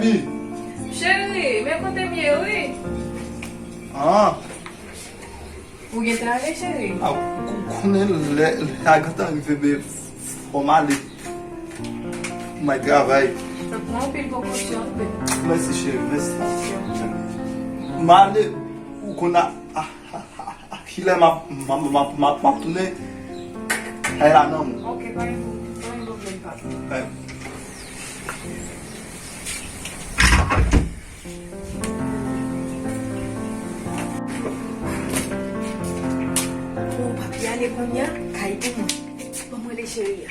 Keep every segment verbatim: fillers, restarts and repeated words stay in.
Cheri, men kote m ye, wi. Ah. Ou gentan ale, cheri? Ah, ou konnen lè, lè a gentan rive, be, fò m ale. M al travay. Pran anpil prekosyon, be. Mèsi, cheri, mèsi. M ale, ou konn a, a, a, a, a kilè m ap, m ap, m ap, m ap, m ap tounen kay la nan men w. Ok, pa gen pwoblèm, pa gen pwoblèm, papa. Bon, papi ale kounye a, kay pou mwen. Ban m rele cheri a.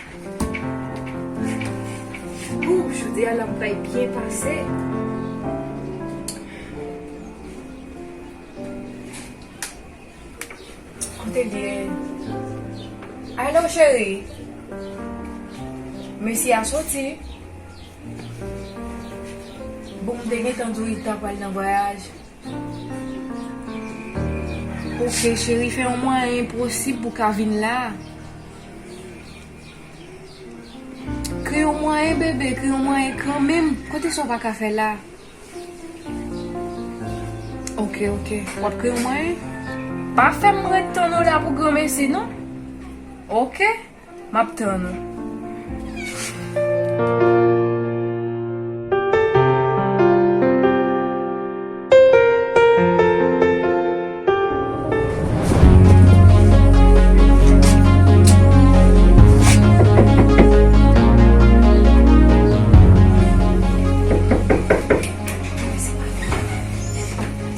Ou, jodi a la m pral byen pase. Kote l ye? Alo, cheri. Mesye a soti. Bon, m te gentan di w li t ap pral nan vwayaj. Ok, cheri, fè yon mwayen posib pou w ka vin la. Kreye yon mwayen, bebe, kreye yon mwayen kanmenm. Kote sa w pa ka fè la? Ok, ok. W ap kreye yon mwayen? Pa fè m ret tann ou la pou granmesi, non. Ok? M ap tann ou.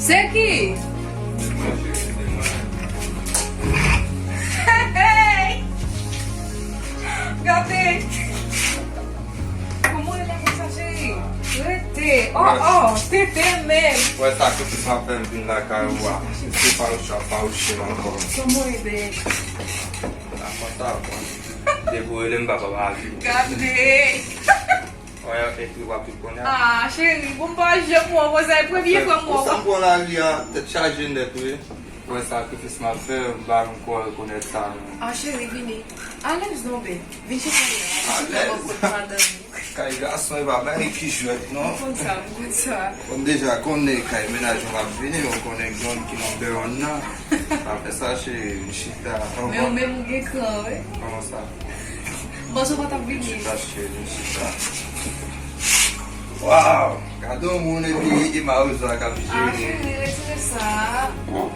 Se ki? Hey! Gade! Kòman w rele konsa, cheri? Rete! Oh, oh! Tete menm! Wè sakrifis m ap fè m vin lakay ou a. Se pa ou chat, pa ou chen ankò. Kòman w ye, bebe? N ap kontan, bon. Depi w rele m, papa m a vini. Gade! Wè, epi w ap vin kounye a. Ah, cheri, bon, m pa janm wè w konsa, e premye fwa m wè w. Konsa m pran lari a, tèt chaje nèt, wi. Wè sakrifis m ap fè, m pa menm kwè w rekonèt sa, non. Ah, cheri, vini. Alèz non, bebe. Vin chita la. Alèz. Kay gason, e pa bagay ki jwèt, non. M konn sa, m konn sa. Bon, deja konnen kay mennaj mwen m ap vini, ou konnen gang ki number one nan. Pa fè sa, cheri, vin chita. Men ou menm ou gen kran, wi. Kòman sa? Bon, sa w pa t ap vini. Chita, cheri, chita. Waw! Gade yon moun epi e mawozo a k ap jere. Ah, cheri, retire sa.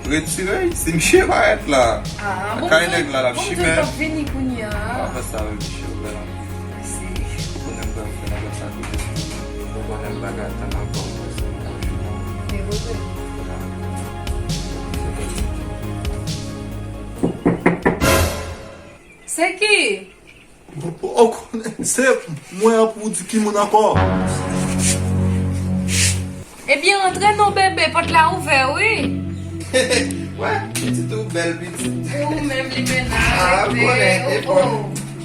Retire? Se misye parèt la. Ah, bon, kay nèg la, l ap chimè. Bon, m t ap vini kounye a. Pa fè sa, wi, misye, ou bèl anpil. Mèsi. Konnen m pral fè nan sa tou. Ou konnen m pa ka tann ankò, mwen se mwen k ap jere. Se vre. Se ki? O, o, konnen se mwen an pou w di ki moun ankò. Ebyen, antre non, bebe, pòt la ouvè, wi. Wè, pitit ou bèl pitit. Ou menm li mennaj. Ah, m konnen, efò,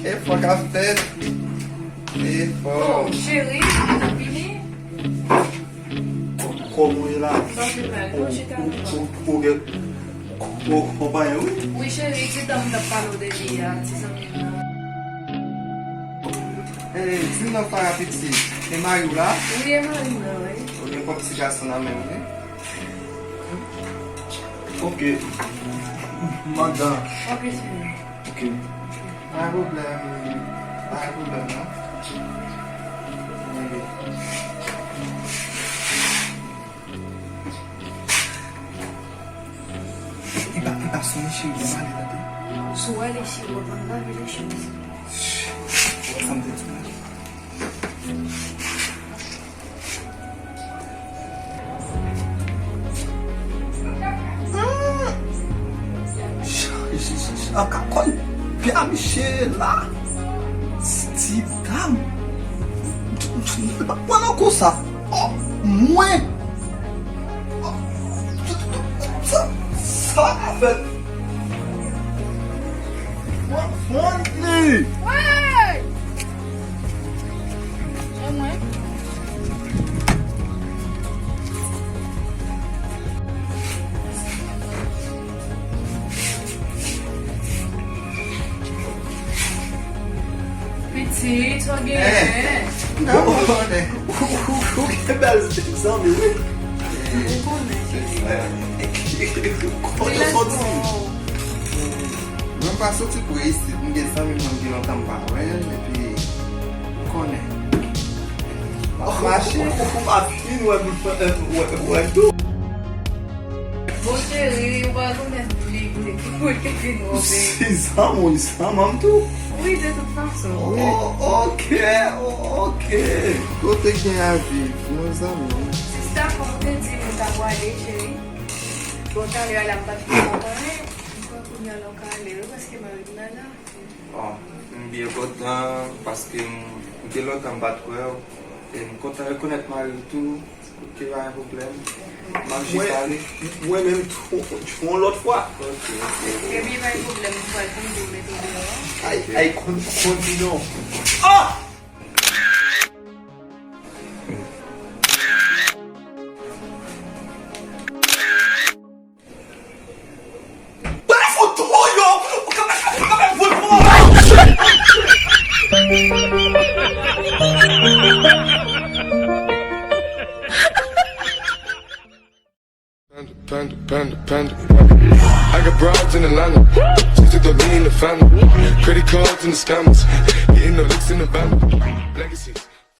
efò k ap fèt. Efò. Oh, cheri, vini. Kòman w ye la? Ou gen konpayen, wi? Wi, cheri, ti dam m t ap pale w de li a, ti zanmi m nan. Eh, di m non, Farah, pitit. E mari w la? Wi, e mari m nan, wi. Ou gen pwòp ti gason nan men w, wi? Ok. Madan. Ok, cheri. Ok. Pa gen pwoblèm, pa gen pwoblèm, non. Ok. Li pa, li pa sonje cheri, li pa ale tande. Si w ale cheri, w ap angrave lechòz. Ou wè sa m te di w la? Chak kòl pye a misye la. Ti dam. Mwen nan konsa. Oh, mwen. Sa, sa fèt. Mwen, mwen li. Hey! E mwen? Pitit, sa w genyen? Ou konnen. Ou gen bèl zanmi, wi. Ou konnen. Kote w soti? Mwen pa soti pre isit, m gen zanmi mwen ki lontan m pa wè l, epi ou konnen. M ap mache. Ou pa fin wè, wè, wè tou. Bon, cheri, ou pa rekonèt li, li te ki moun ki vin wè w, babe. Se zanmi w, li zanmi m tou. Wi, de tout fason. Oh, ok, oh, ok. Kote gen a viv, mon zanmi. Sista, kòm ou te di m ou ta pwale, cheri. Bon, talè a la, m pa t konprann anyen. M kwè kounye a la w ka ale, wi, paske mari m la la. Bon, m byen kontan paske m, m gen lontan m pa t wè w. E m kontan rekonèt mari w tou. Ok, pa gen pwoblèm. M ap jis ale. Mwen menm tou, yon lòt fwa. Ok, ok. Ebyen, pa gen pwoblèm, m pral konn pou mete w deyò. Ay, ay, kon, kon di non. Ah! Bay foto yo! Ou ka bay foto! Panda, panda, panda, panda. I got broads in Atlanta. Just to throw me in the family. Credit cards and the scammers. Getting no licks in the van. Legacies.